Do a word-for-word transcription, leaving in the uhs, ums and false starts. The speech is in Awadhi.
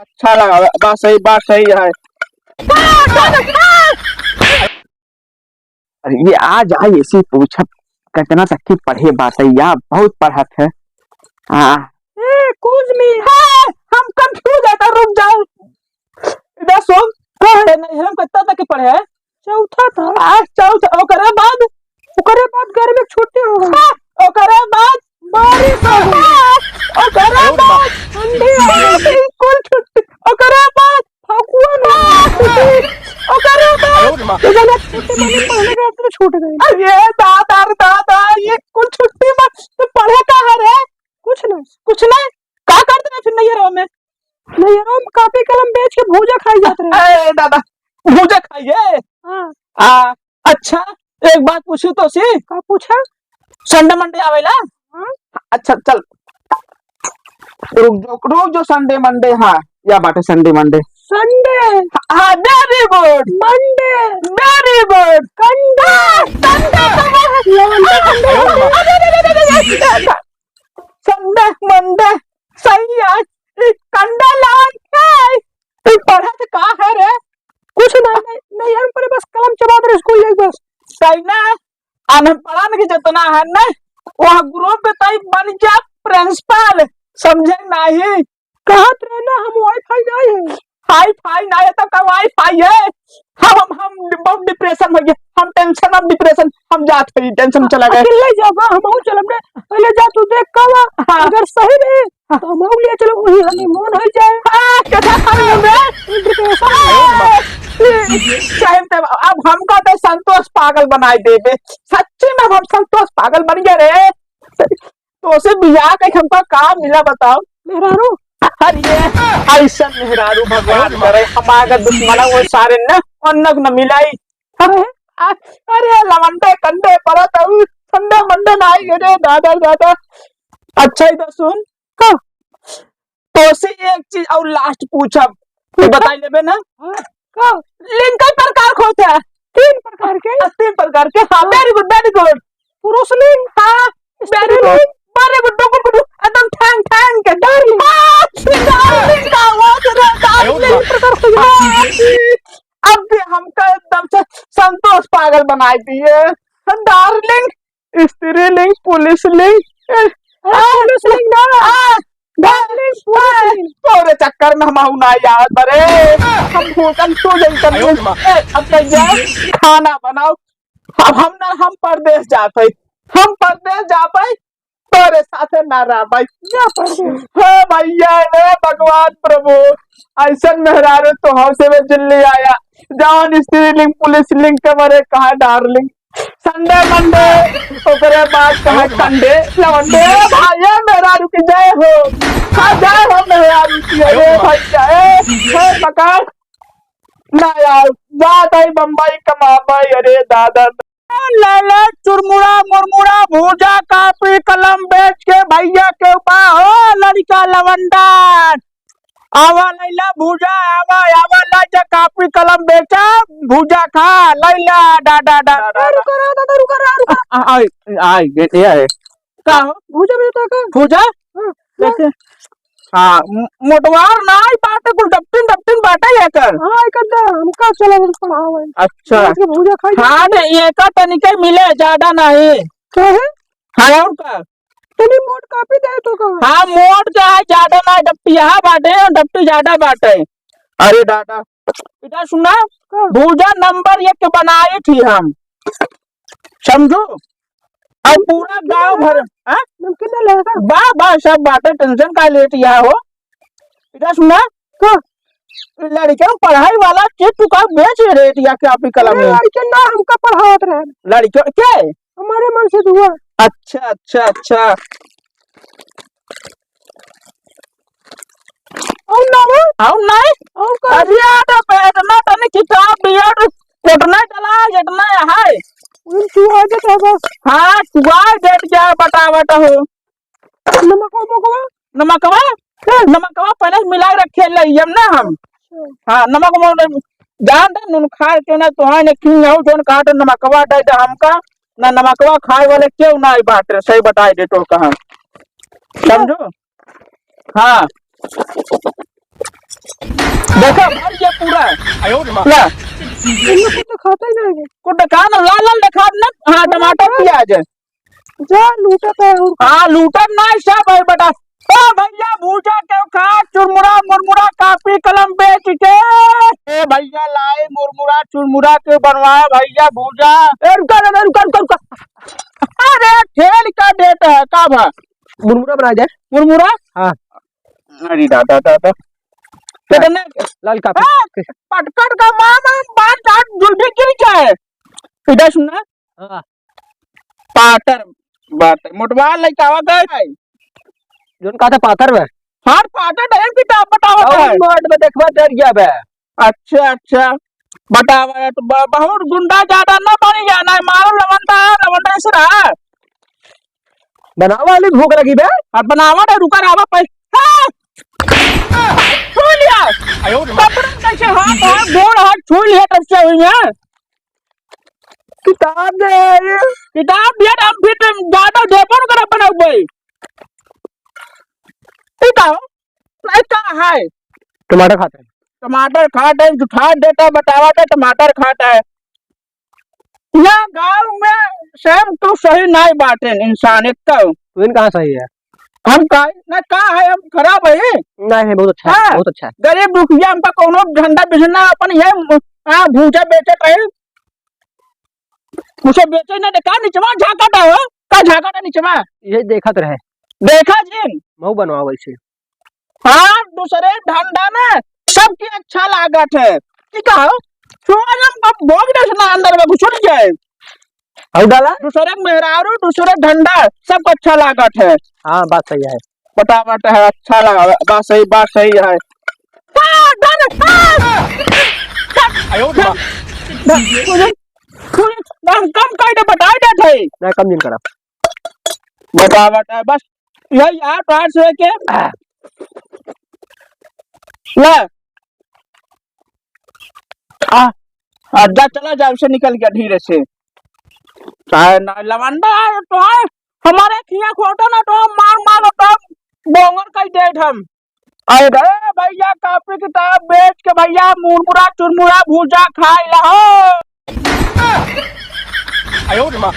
अच्छा लगा, बात सही, बात सही है। अरे ये आ जाए, ऐसे ही पूछब, कितना तक की पढ़े बात है यार, बहुत पढ़त है। हाँ। ए, कुछ नहीं। हाँ, हम confuse है, तो रुक जाओ। इधर सुन, कहे नहीं, हम कितना तक के पढ़े हैं? चौथा था। आ, चौथा, ओकरे बाद? ओकरे बाद गर्मी के छुट्टी हो गई। हाँ, ओकरे बाद? बारिश हो गई। ओकरे बाद? ठंडी हो गई। कुल छुट्टी। ओकरे बाद? फगुआ में छुट्टी। ओकरे बाद? ये जाने छुट्टी माने पहले के अपने छूट गई। अरे दादा रे दादा, ये कुल छुट्टी में तो पढ़े का है रे? कुछ नहीं। कुछ नहीं? का करते रहे फिर नैहरों में? नैहरों में कॉपी कलम बेच के भूजा खाई जात रहे। ए दादा, भूजा खाइए? हाँ। आ, अच्छा, एक बात पूछी तो सी। का पूछा? Sunday Monday आवेला? हाँ। अच्छा, चल। रुक जो, रुक जो, Sunday Monday, हाँ, या बाटे Sunday Monday। Sunday। हाँ, very good। Monday। Very good। कंडे। Sunday तो वो लवंडे कंडे। अरे, अरे, अरे, अरे, अरे, अरे। Sunday, Monday, सही है। ई कंडा लान के, ई पढ़त का है रे? कुछ ना, नहीं, नहीं यार, ऊपर बस कलम चबात रहे स्कूल जाए बस। सही ना, अनपढ़न के जितना है ना, वह group में तई बन जा principal, समझे नहीं? कहत रहे ना, हम Wi-Fi नहीं है। Hi-fi ना है तो का Wi-Fi है? हम, हम, हम बहुत depression हो गया, हम tension of depression, हम जात हई, tension चला गए। अकेले जाबा, हम हूँ चलब ने, पहले जा तू देख का बा, हाँ। अगर सही रहे, हाँ। तो हम हूँ लिए चलो, वही honeymoon हो जाए। हाँ, कैसा honeymoon रे? Depression। हाँ। सही में, अब हमका तो संतोष पागल बनाई देबे, सच्ची में अब हम संतोष पागल बन गए रे। तोसे बियाह के हमका का मिला बताओ? मेहरारू। अरे ऐसा मेहरारू भगवान करे, हमारा दुश्मना वो सारे न अन्नक न मिलाई। अरे, अरे लवंडे कंडे पड़त हऊ, Sunday Monday ना आई रे दादा दादा। अच्छा ही तो सुन, का? तोसे एक चीज और last पूछब, तू बताई लेबे ना? हाँ, का? लिंग कई प्रकार के होत है? तीन प्रकार के? आ, तीन प्रकार के, हाँ, हाँ। Very good, very good। पुरुष लिंग, हाँ, very good, स्त्री लिंग। Very good, डुकुर कुटु, एकदम ठैंग ठैंग के। Darling। हाँ, darling का आवाज रे, darling। तीन प्रकार के। हाँ, अब भी हमका एकदम से संतोष पागल बनाई दिए। Darling, स्त्रीलिंग, पुलिसलिंग। ए, अरे, आ, पुलिसलिंग ना। आ, डार्लिंग, आ, पुलिसलिंग। तोरे चक्कर में हम आऊ ना यार, अरे, हम भूतन तो जैसन। ए, अब कह जाए, खाना बनाओ। अब हम ना, हम परदेस जात हई, हम परदेस जात हई, तोरे साथे ना रहबै। जा परदेस। हे भैया, हे भगवान प्रभु, ऐसन मेहरारू तो हमसे में जिल्ली आया, जौन स्त्रीलिंग, पुलिसलिंग के मरे कहा डार्लिंग। Sunday Monday, ओकरे बाद कहा कंडे, लवंडे, भाई, ए मेहरारू की जय हो। हाँ, जय हो मेहरारू की, अरे भैया, ए, हे पकड़। ना यार, जात हई बम्बई कमाबै, अरे दादा। लैला चुरमुरा मुरमुरा भूजा कापी कलम बेच के भैया के बा हो लड़िका लवंडन। आवा लैला भूजा, आवा, आवा लैला कापी कलम बेचा, भूजा खा, लैला, डा, डा, डा, डा, ए, डा। रुको रे दादा, रुको रे, रुको। आ, आ, आ, आ, ये, ये है। का हो? भूजा बेचता का? भूजा? हाँ। कैसे? हाँ, म-, मोटवार नाई बाटे, कुल डपटिन, डपटिन बाटे एकर। हाँ, एकर तो हमका चला गल पढ़ावे। अच्छा। आज के भूजा खाई हाँ, जाते। तो एकर तनिके मिले, ज्यादा नहीं। क्या है? हाँ, और का? तनी मोट कापी दे तो का? हाँ, मोट का है, ज्यादा ना, डपटी यहाँ बाटे, डपटी ज्यादा बाटे। अरे दादा, इधर सुना, हाँ। भूजा नंबर एक के बनाए थी हम, समझू? अब पूरा गाँव भर, हाँ? नमकीन ना लेगा? बा, बा, सब बाटे, tension का लेत या हो? इधर सुना, हाँ। लड़के में पढ़ाई वाला चीज तू का बेच रहे थे या क्या भी कलम अरे में? लड़के ना हमका पढ़ावत रहे। लड़के के? हमारे मन से दुआ। अच्छा, अच्छा, अच्छा। और ना हो? और नहीं? और का? अरे यार, अब इतना तने किताब दिया तो इतना चला, इतना है। उन तू आ जाता बस। हाँ, तू आ जात क्या बतावत हो? नमकवा, नमकवा? नमकवा? हाँ। नमकवा पहले से मिला के रखे ले, हम ना हम। अच्छा। हाँ, नमक, नमक जान दे, नून खाए के ना, तोहार ने किंग हो, जोन कहा तो नमकवा दे दे हमका, ना नमकवा खाए वाले क्यों ना आई बात रे, सही बताई दे तो कहा। समझो? हाँ। देखा भाई, ये पूरा। आयो रे माँ। ला। इनमें कुछ तो खाता ही नहीं है। कुछ दिखा ना, लाल लाल दिखा ना। हाँ, टमाटर, टमाटर। प्याज। जा, लूटत है और हाँ, लूटत ना, सब है बेटा। ओ भैया, भूजा के खा, चुरमुरा, मुरमुरा, कापी, कलम बेच के। ए भैया, लाए मुरमुरा, चुरमुरा के बनवाए भैया भूजा। ए, रुका, रुका, रुका, रुका, रुका। अरे, ठेल का डेट है, का भा? मुरमुरा बनाए जाए। मुरमुरा? हाँ। अरे दादा, दादा। कितने? लाल कापी। हाँ, पटकट का माँ, माँ, बात, बात, जुल्फी गिर जाए। इधर सुनना। हाँ। पाटर, बात, मोटवा लइका आवा गए है। जोन कहा था पातर में? हाँ, पातर डायन की टाप बतावा और है। मार्ट में देखबा डर गया बे। अच्छा, अच्छा। बतावा है तो ब-, बहुत गुंडा ज्यादा ना बन गया, ना मारो लवंडा, लवंडा ऐसे रहा। बनावा वाली भूख लगी बे। अब बनावा ना, रुका रहा, भाई। हाँ! छू लिया। आयो रे माँ। कपड़ा कैसे हाथ, हाथ, गोड़, हाथ छू लिया तब से हुई है। किताब दे यार। किताब दिया, हम फिर तुम ज्यादा देखो ना, कर बनाओ भाई। ठीक है। नहीं, का है? टमाटर खात है। टमाटर खात है, जुठा देता, बतावा तो टमाटर खात है। या गाँव में सेम तो सही नाई बाटे इंसान एक तो। तू इन कहाँ सही है? हम का, ना का है, हम खराब है? नहीं, नहीं, बहुत अच्छा है, हाँ। बहुत अच्छा है। गरीब दुखिया हमका कोनो धंधा बिजनेस अपन ये, हाँ, भूजा बेचत रहे। उसे बेचे ना, का निचवा झाँकत है हो? का झाँकत है निचवा? ये देखत रहे। देखा जिन। मऊ बनवा वैसे। हाँ, दूसरे धंधा ना सबके अच्छा लागत है। ठीक है? सुअर हम अब भोग देस ना अंदर में घुसुर जाए। हऊ डाला? दूसरे मेहरारू, दूसरे धंधा, सबको अच्छा लागत है। हाँ, बात सही है। बतावत है, अच्छा लगा, बात सही, बात सही है। हाँ, done, हाँ। आयो रे माँ। ना, मुझे, मुझे, ना, कम कर दे, बताई देत है। ना, कम जिन करा। बतावत है, बस यही आठ, आठ सौ के। ला। आ, आ, जा, चला जा, उसे निकल गया धीरे से। चाहे ना, लवंडा है तो है, हमारे खिया खोटा ना तो मार मार तो बोंगर कई देत हम। अरे भैया, कापी किताब बेच के भैया मुरमुरा चुरमुरा भूजा खाई ला हो। आयो रे माँ।